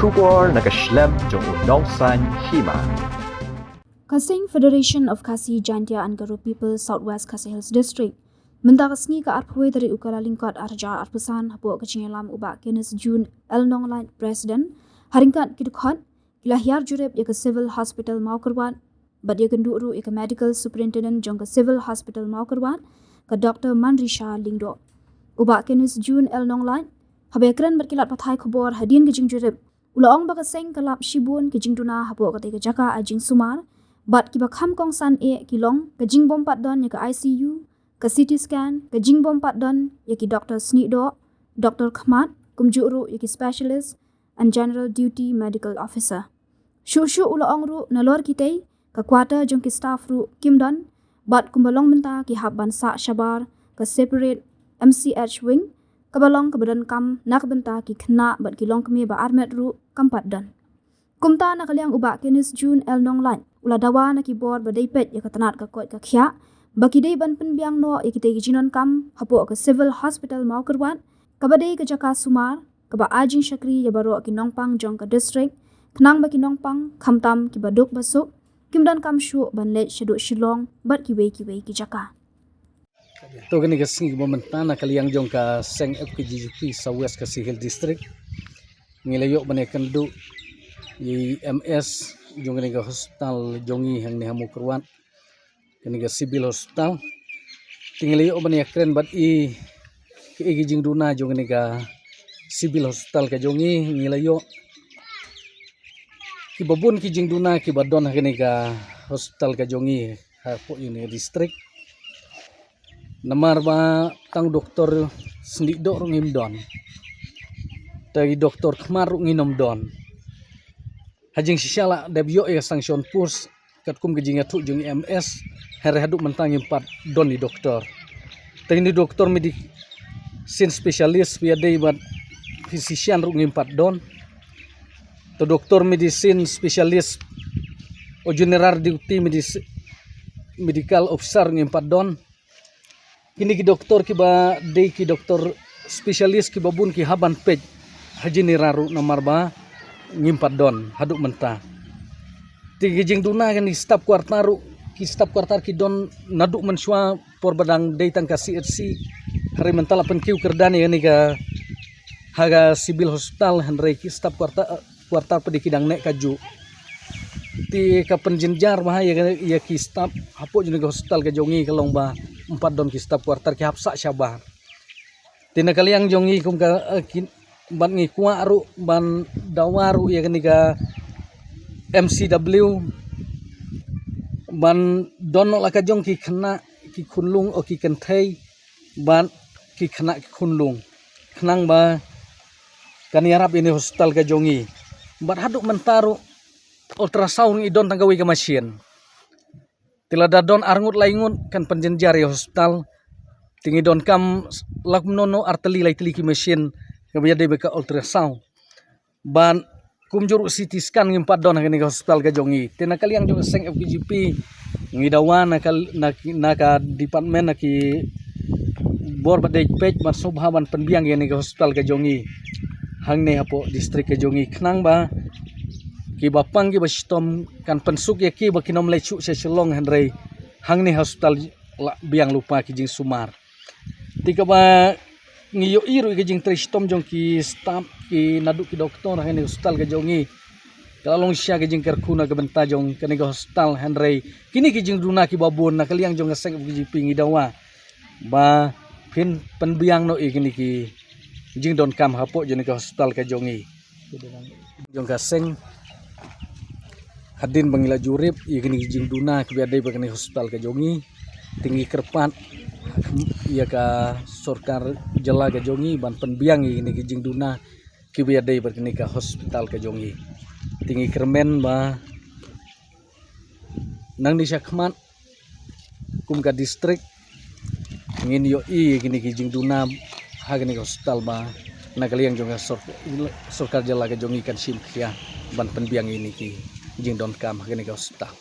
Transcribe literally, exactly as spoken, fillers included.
Khubor na ka shlem jong u nongsaiñ hima. Ka seng Federation of Khasi Jaintia and Garo People South West Khasi Hills District mynta ka sngi ka arphew tarik u Kyllalyngkot arhajar arphew san hapoh ka jingïalam u Bah Kenneth June L Nonglait, President, ha ryngkat ki dkhot, ki la hiar jurip ïa ka Civil Hospital Mawkyrwat bad ïakynduh ruh ïa ka Medical Superintendent jong ka Civil Hospital Mawkyrwat, ka Doctor Manrisha Lyngdoh. U Bah Kenneth June L Nonglait, haba ïakren bad ki lad pathai khubor hadien ka jingjurip, u la ong ba ka seng ka lap shibun ki jingduna hapoh katei ka jaka ai jingsumar, bad kiba kham kongsan eh ki long ka jingbym pat don ïa ka I C U, ka C T scan, ka jingbym pat don ïa ki doktor snieh doh, doktor khmat, kumjuh ruh ïa ki specialist and general duty medical officer. Shuh shuh u la ong ruh nalor kitei, ka quarter jong ki staff ruh kim don, bad kumba long mynta ki hap ban sah shabar ka separate M C H wing, kaba long kaba donkam na ka bynta ki khynnah bad ki longkmie ba armet ruh kam pat don. Kumta na ka liang u Bah Kenneth June L Nonglait u la dawa na ki bor ba dei peit ïa ka tnat ka koit ka khiah ba ki dei ban pynbiang noh ïa kitei ki jingdonkam hapoh ka Civil Hospital Mawkyrwat, kaba dei ka jaka sumar kaba ai jingshakri ïa baroh ki nongpang jong ka district, khnang ba ki nongpang khamtam kiba duk ba suk kim donkam shuh ban leit shaduh Shillong bad kiwei kiwei ki jaka. To kane ka sngi kaba mynta na ka liang jong ka seng F K J G P South West Khasi Hills District, ngi la ïoh ban ïakynduh ïa i M S jong kane ka hospital jong ngi hangne ha Mawkyrwat, kane ka civil hospital. Te ngi la ïoh ban ïakren bad i kaei ka jingduna jong kane ka civil hospital ka jong ngi. Ngi la ïoh kiba bun ki jingduna kiba don ha kane ka hospital ka jong ngi hapoh ïa kane ka district. Namar ba tang doktor snieh doh ruh ngim don, te i doktor khmat ruh ngin ym don. Ha jingshisha la dep ïoh ïa ka sanction post katkum ka jingïathuh jong i M S, hynrei haduh mynta ngim pat don i doktor. Te i doktor medicine specialist, ba ïadei bad physician ruh ngim pat don. Te doktor medicine specialist, o general duty medis-, medical officer ngim pat don. Kine ki doktor kiba dei ki doktor specialist kiba bun ki hap ban peit ha general ruh, namar ba ngim pat don haduh mynta. Te ki jingduna kine ki staff quarter ruh, ki staff quarter ki don naduh mynshuwa por ba dang dei tang ka C H C. Hynrei mynta la pynkiew kyrdan ïa kane ka ha ka civil hospital, hynrei ki staff quarter, quarter pat ki dang neh kajuh. Te ka pynjynjar bha ïa, ïa ki staff hapoh jong ka hospital ka jong ngi ka long ba ym pat don ki staff quarter, ki hap sah shabar. Te na ka liang jong ngi kum ka, eh, ki, bad ngi kwah ruh ban dawa ruh ïa kane ka M C W ban don noh la ka jong ki khynnah ki khunlung, o ki kynthei bad ki khynnah ki khunlung, khnang ba kan ïarap ïa kane ka hospital ka jong ngi. Bad haduh mynta ruh ultrasound ngi don tang kawei ka machine. Te lada don arngut laingut kan pynjynjar ïa ka hospital. Te ngi donkam la kumno kumno artylli laitylli ki machine kaba ïadei bad ka ultrasound. Bad kumjuh ruh C T scan ngim pat don ha kane ka hospital ka jong ngi. Te na ka liang jong ka seng F K J P ngi dawa na ka, na, na ka department, na ki bor ba dei peit ban sngewbha ban pynbiang ïa kane ka hospital ka jong ngi hangne hapoh district ka jong ngi, khnang ba kiba pang kiba shitom kan pynsuk ïa ki ba kin ym leit shuh sha Shillong, hynrei hangne hospital la biang lypa ki jingsumar. Te kaba ngi ïohi ruh ïa ka jingtrei shitom jong ki staff, ki naduh ki doktor ha kane ka hospital ka jong ngi, ka la long shisha ka jingkyrkhu na ka bynta jong kane ka hospital, hynrei kine ki jingduna kiba bun, na ka liang jong ka seng F K J P ngi dawa ba phin pynbiang noh ïa kine ki jingdonkam hapoh jong kane ka hospital ka jong ngi. Jong ka seng, hadien ba ngi la jurip ïa kine ki jingduna kiba ïadei bad kane ka hospital ka jong ngi, te ngi kyrpad ïa ka sorkar jylla ka jong ngi ban pynbiang ïa kine ki jingduna kiba ïadei bad kane ka hospital ka jong ngi. Te ngi kyrmen ba nangne shakhmat kum ka district ngin ïohi ïa kine ki jingduna ha kane ka hospital, ba na ka liang jong ka sor-, sorkar jylla ka jong ngi kan shim khia ban pynbiang ïa kine ki jingdonkam ha kane ka hospital.